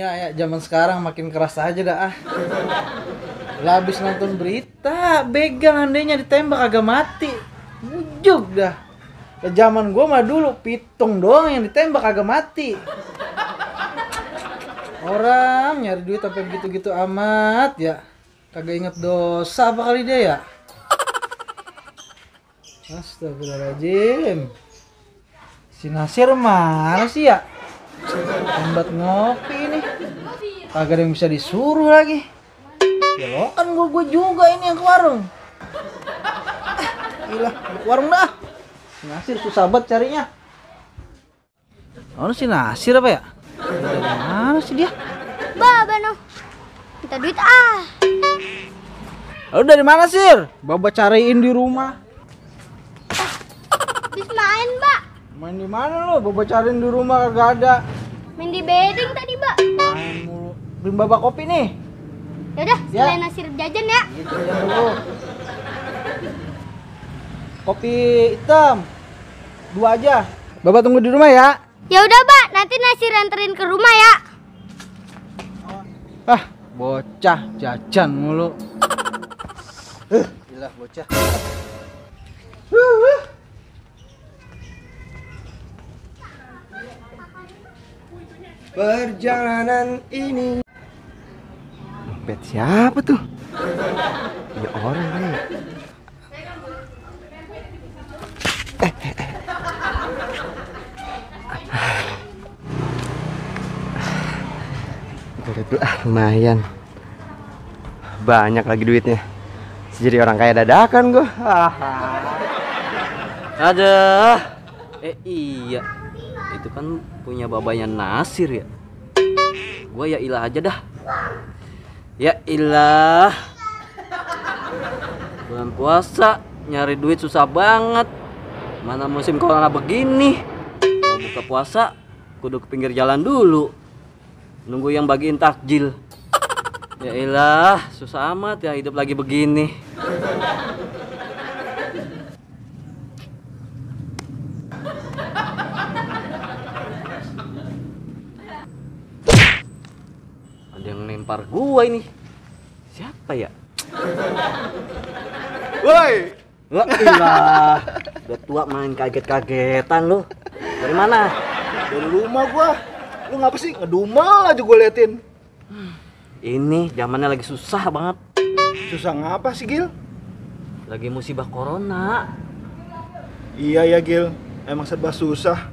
dunia ya zaman sekarang makin keras aja dah ah. Lah habis nonton berita, begal andainya ditembak agak mati. Bujuk dah. Ke zaman gua mah dulu pitung doang yang ditembak agak mati. Orang nyari duit sampai begitu-gitu amat ya. Kagak inget dosa apa kali dia ya? Astagfirullahaladzim. Si Nasir mana sih ya? Lambat ngopi nih. Kagak ada yang bisa disuruh lagi. Ya lo kan gue juga ini yang ke warung. Gila, ke warung dah. Si Nasir susah banget carinya. Oh si Nasir apa ya? Dari mana sih dia? Baba no. Minta duit ah. Lalu dari mana Sir? Baba cariin di rumah. Habis main, Mbak. Main di mana lo? Baba cariin di rumah kagak ada. Main di bedeng tadi, Mbak. Main mulu. Beliin Baba kopi nih. Yaudah, Ya. selain Nasir jajan ya. Gitu ya dulu. Kopi hitam 2 aja. Baba tunggu di rumah ya. Ya udah, Mbak. Nanti Nasir anterin ke rumah ya. Ah, bocah jajan mulu. Gila bocah. Perjalanan ini. Dompet siapa tuh? Ya orang kan ya. Lumayan. Banyak lagi duitnya. Jadi orang kaya dadakan gua. Ada. Iya. Itu kan punya babanya Nasir ya. Gua ya ilah aja dah. Ya ilah. Bulan puasa nyari duit susah banget. Mana musim corona begini. Mau buka puasa kudu ke pinggir jalan dulu. Nunggu yang bagiin takjil. Ya ilah, susah amat ya hidup lagi begini. Ada yang lempar gua ini. Siapa ya? Woi, Wah, ilah. Udah tua main kaget-kagetan lu. Dari mana? dari rumah gua. Lu ngapa sih ngedumel aja gua liatin? Ini zamannya lagi susah banget. Susah ngapa sih, Gil? Lagi musibah corona. Iya ya, Gil. Emang serba susah.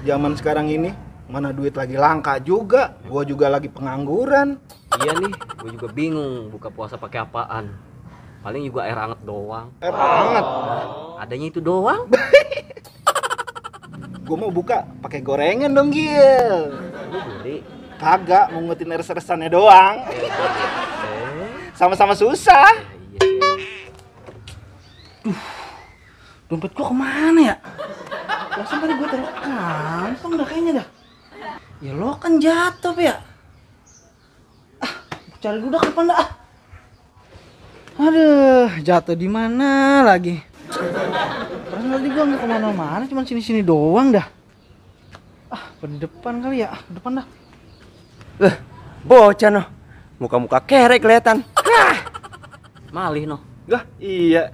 Zaman sekarang ini mana duit lagi langka juga. Gua juga lagi pengangguran. Iya nih, gue juga bingung buka puasa pakai apaan. Paling juga air hangat doang. Banget. Adanya itu doang. Gua mau buka pakai gorengan dong, Gil. Lu beli. Kagak, mau ngetin res-resannya doang. Sama-sama susah. Iya sih. Dompet gua kemana ya? Langsung tadi gua taruh kantong dah kayaknya dah. Ya lo kan jatuh ya. Ah, cari dulu dah kapan dah. Ah. Aduh, jatuh di mana lagi? Perasaan tadi gua nggak kemana-mana, cuma sini-sini doang dah. Ah, ke depan kali ya, ke depan dah. Bocah noh. Muka-muka kerek kelihatan. Malih noh. Lah, iya.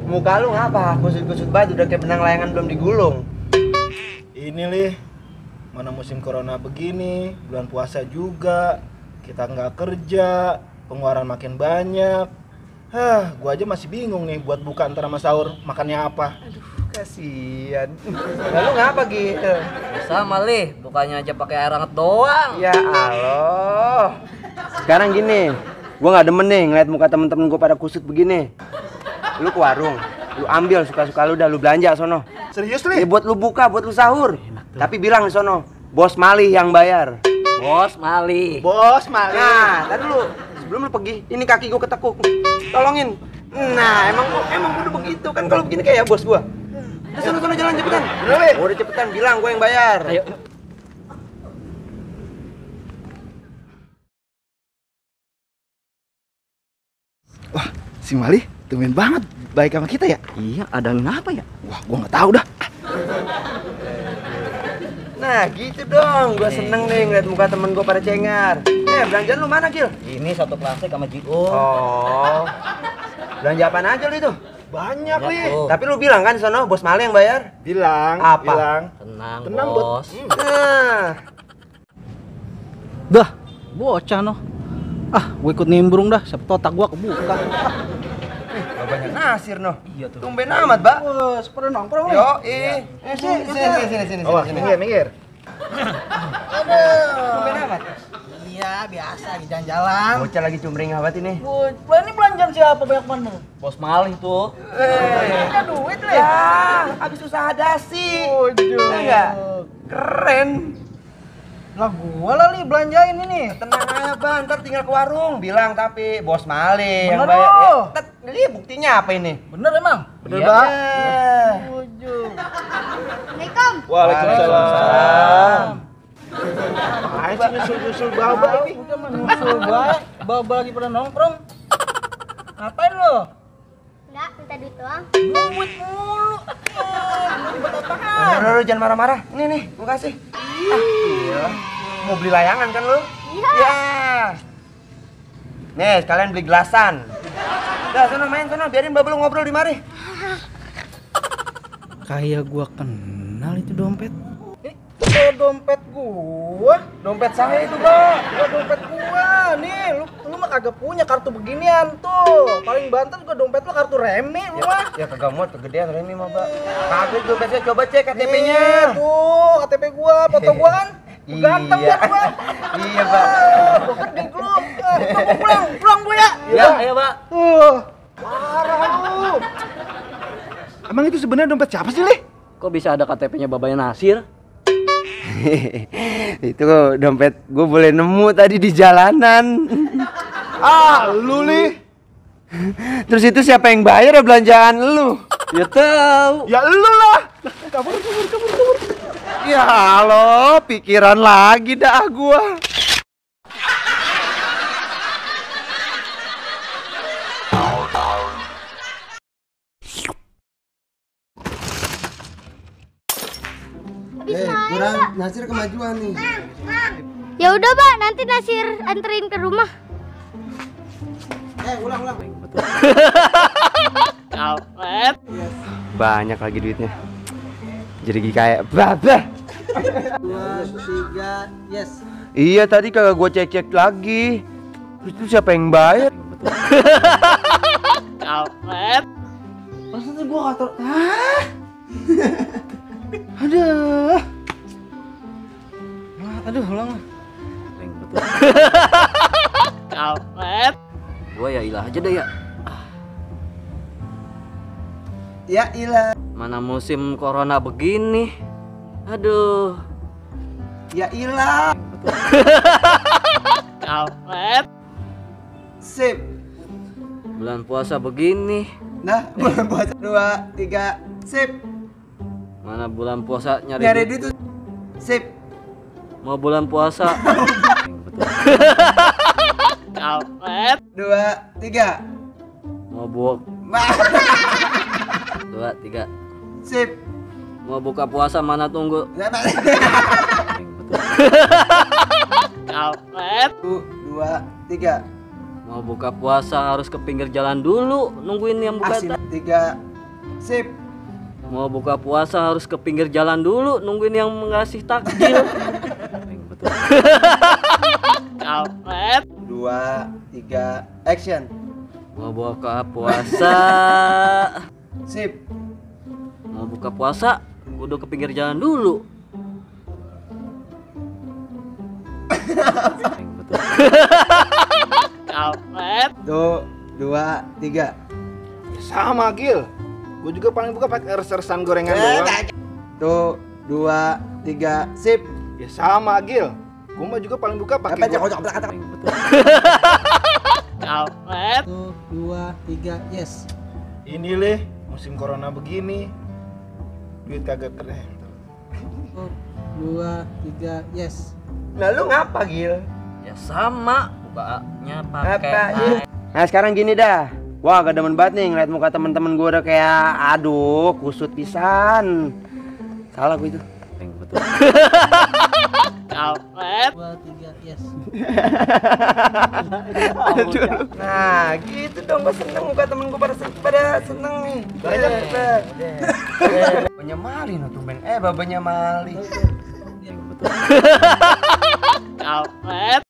Muka lu ngapa? Kusut-kusut banget udah kayak benang layangan belum digulung. Ini lih, mana musim corona begini, bulan puasa juga, kita nggak kerja, pengeluaran makin banyak. Gua aja masih bingung nih buat buka antara sama sahur, makannya apa. Kasian. Lalu ngapa gitu? Bisa malih, bukannya aja pakai air hangat doang. Ya Allah. Sekarang gini, gua nggak demen nih ngeliat muka temen-temen gua pada kusut begini. Lu ke warung, lu ambil suka-suka lu dah, lu belanja sono. Serius Ya lih? buat lu buka, buat lu sahur. Tapi bilang di sono, bos malih yang bayar. Bos malih. Bos, mari. Nah, tadi dulu sebelum lu pergi, ini kaki gua ketekuk. Tolongin. Nah, emang udah begitu kan kalau begini kayak bos gua. Udah sono jalan cepetan. Udah, Lih. Udah cepetan bilang gua yang bayar. Ayo. Wah, si Mali tumben banget baik sama kita ya. Iya, ada yang apa ya? Wah, gua nggak tahu dah. Nah gitu dong, gue seneng nih ngeliat muka temen gue pada cengar. Belanjaan lu mana Gil? Ini satu plastik sama Jigo. Oh, belanja apaan aja lu itu? Banyak Ya, nih. tuh. Tapi lu bilang kan sono bos Male yang bayar? Bilang. Apa? Bilang. Tenang, Tenang, bos. Nah, Dah, bocah noh. Ah, gue ikut nimbrung dah, siapa tau otak gua kebuka. gak banyak nasir noh. Iya tuh. Tumben amat, Mbak. Bos, pada nongkrong nih. Yo, sini. Oh, minggir. Tumben amat. Iya, biasa di jalan-jalan. Bocah lagi cumring apa ini? Ini belanjaan siapa banyak mana? Bos Malih tuh. Ada duit lah. Ya, habis usaha dasi. Ya enggak? Keren. Lah gua lah nih belanjain ini. Tenang aja, Bang. Ntar tinggal ke warung. Bilang tapi bos Male yang Bener bayar. loh. Ini buktinya apa ini? Bener emang? Bener, Iya. Mbak. Ujung. Assalamualaikum. Waalaikumsalam. Apaan sih nyusul-nyusul baba ini? Udah mah nyusul baik. Baba lagi pada nongkrong. Ngapain lo? Enggak, minta duit doang. Duit mulu. Buat apaan? Udah, jangan marah-marah. Nih, gua kasih. Iya. Mau beli layangan kan lu? Iya. Ya. Nih, sekalian beli gelasan. Udah, sono main, biarin Baba lu ngobrol di mari. Kayak gua kenal itu dompet. Ini dompet gua. Dompet saya itu, Bang. Gua dompet gua. Nih, lu mah kagak punya kartu beginian tuh. Paling banter juga dompet lu kartu remi lu mah. Ya kagak muat kegedean Remi mah, Bang. Kagak dompetnya coba cek KTP-nya. Nih, tuh KTP gua, foto gua kan. Ganteng Iya. kan gua. Iya, Bang. Gua gede lu. Pulang gua ya. Ya, Ayo, Pak. Parah lu. Emang itu sebenarnya dompet siapa sih, Lih? Kok bisa ada KTP-nya babanya Nasir? itu dompet gue boleh nemu tadi di jalanan. Ah, lu, Lih. Terus itu siapa yang bayar ya belanjaan lu? Ya tahu. Ya lu lah. Kabur. Ya halo, pikiran lagi dah gua. Kurang Nasir kemajuan nih. Ya udah, Pak, nanti Nasir anterin ke rumah. Ulang. Alfred. Banyak lagi duitnya. Jadi kayak babah. 2, 3, yes. Iya tadi kagak gua cek lagi. Terus itu siapa yang bayar? Alfred. Maksudnya gua ngatur. Aduh. Aduh, ulang lah. Alfred. Gua ya ilah aja deh ya. Ya ilah. Mana musim corona begini. Aduh. Ya ilah. Alfred. Sip. Bulan puasa begini. Nah, bulan puasa 2, 3, sip. Mana bulan puasa nyari Nyari duit. duit tuh. Sip. Mau bulan puasa. Alfred. 2, 3. Mau buka 2, 3. Sip. Mau buka puasa mana tunggu. Alfred. 2, 3. Mau buka puasa harus ke pinggir jalan dulu nungguin yang buka. Asin 3. Sip. Mau buka puasa harus ke pinggir jalan dulu nungguin yang ngasih takjil. Alfred. 2, 3, action. Mau buka puasa. Sip. Mau buka puasa udah ke pinggir jalan dulu. Alfred. Tuh, 2, 3. Sama, Gil. Gue juga paling buka pakai resersan gorengan doang. Tuh, 2, 3, sip. Ya sama, Gil. Gue mah juga paling buka pakai Alfred. 2, 3, yes. Ini, Lih, musim corona begini. Duit kagak keren. 2, 3, yes. Nah, lu ngapa, Gil? Ya sama, bukanya Apa? pakai. Nah, sekarang gini dah. Wah, gak demen banget nih ngeliat muka temen-temen gue udah kayak aduh, kusut pisan. Salah gue itu. Kampret. 2, 3, yes. Nah, gitu dong, gue seneng muka temen gue pada seneng nih. Babanya Mali no tumben. Babanya Mali. Kampret.